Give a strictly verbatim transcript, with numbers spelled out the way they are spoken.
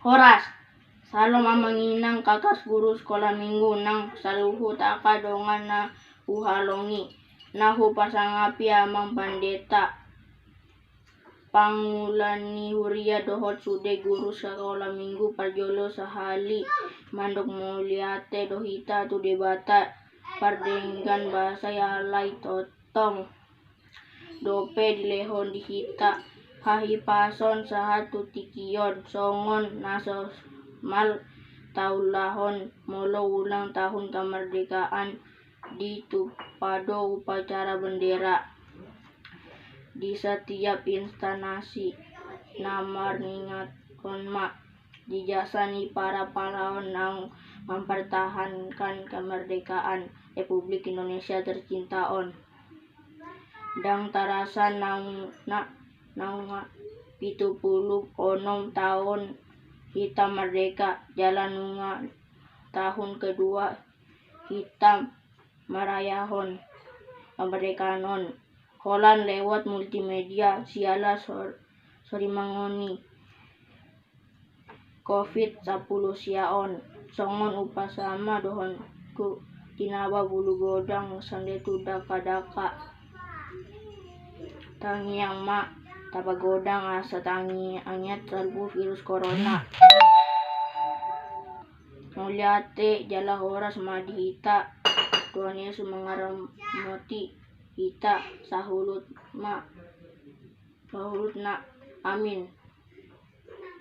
Horas. Salom amang inang, kakak guru sekolah minggu, nang saluhut angka dongan na huhalongi, na hupasangapi amang pandita, pangula ni huria dohot sude guru sekolah minggu. Parjolo sahali mandok mauliate do hita tu Debata pardenggan basa i, alai tongtong dope dilehon di hita hahipason sahat tu tingki on songon na somal taulahon molo ulang tahun kemerdekaan. Ditupa do upacara bendera di setiap instansi na maringathon ma di jasa ni para pahlawan naung mempertahankan kemerdekaan Republik Indonesia tercinta on. Ndang tarasa naung na naung pitu pulu onom taon hita merdeka, jala nunga tahun kedua hita marayahon kemerdekaan on holan lewat multimedia siala sor- sorimangoni covid sampulu sia on. Songon umpasa ma dohononku, tinaba bulu godang sande tu dakdanak. Tangiang ma tapagodang asa tangiangan salpu virus corona. Mauliate jala horas ma di hita. Tuhan Yesus mangaramoti hita sahulut ma, sahulut na. Amin.